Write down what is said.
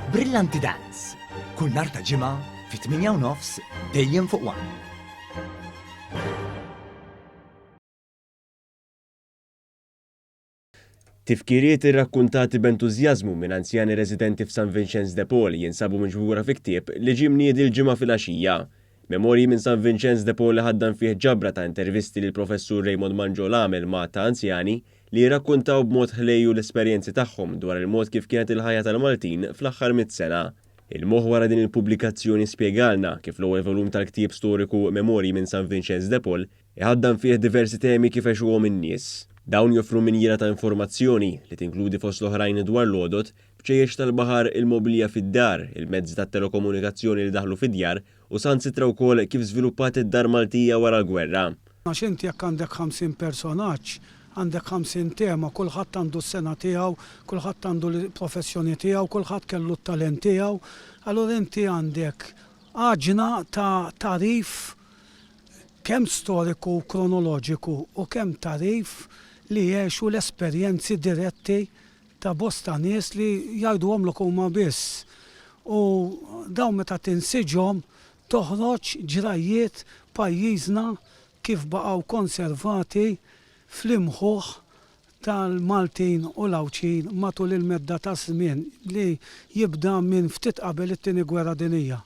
Brillanti Dance, kull nhar ta' Ġimgħa fit-8 u nofs dejjem fuq One. Tifkiriet irrakkuntati b'entużjażmu minn anzjani residenti f'San Vinċenz de Paul jinsabu miġbura fi ktieb li ġie mniedi l-Ġimgħa filgħaxija. Memorji minn San Vinċenz de Paul iħaddan fih ġabra ta' intervisti li l-Professur Raymond Mangiol għamel ma' għadd ta' anzjani li jirrakkuntaw b'mod ħlejju l-esperjenzi tagħhom dwar il-mod kif kienet il-ħajja tal-Maltin fl-aħħar mitt sena. Il-moħħ wara din il-pubblikazzjoni spjegalna kif l-ewwel volum tal-ktieb storiku Memorji minn San Vinċenz de Paul Iħaddan fih diversi temi kif għexuhom in-nies. Dawn joffru minjiera ta' informazzjoni, li tinkludi fost l-oħrajn dwar l-għodod, bċejjeċ tal-baħar, il-mobilja fid-dar, il-mezzi tat-telekomunikazzjoni li daħlu fid-djar u saħansitra wkoll kif żviluppat id-dar Maltija wara l-gwerra. Għax inti jekk għandek 50 personaġġ, għandek 50 tema, kulħadd għandu s-sengħa tiegħu, kulħadd għandu l-professjoni tiegħu, kulħadd kellu t-talent tiegħu, allura inti għandek għaġna ta' tagħrif kemm storiku u kronoloġiku u kemm tagħrif li għexu l-esperjenzi diretti ta' bosta nies li jgħiduhomlok huma biss. U dawn meta tinsiġhom toħroġ ġrajjiet pajjiżna kif baqgħu konservati fl-imħuħ tal-Maltin u l-Għawdxin matul il-medda ta' żmien li jibda minn ftit qabel it-Tieni Gwerra Dinjija.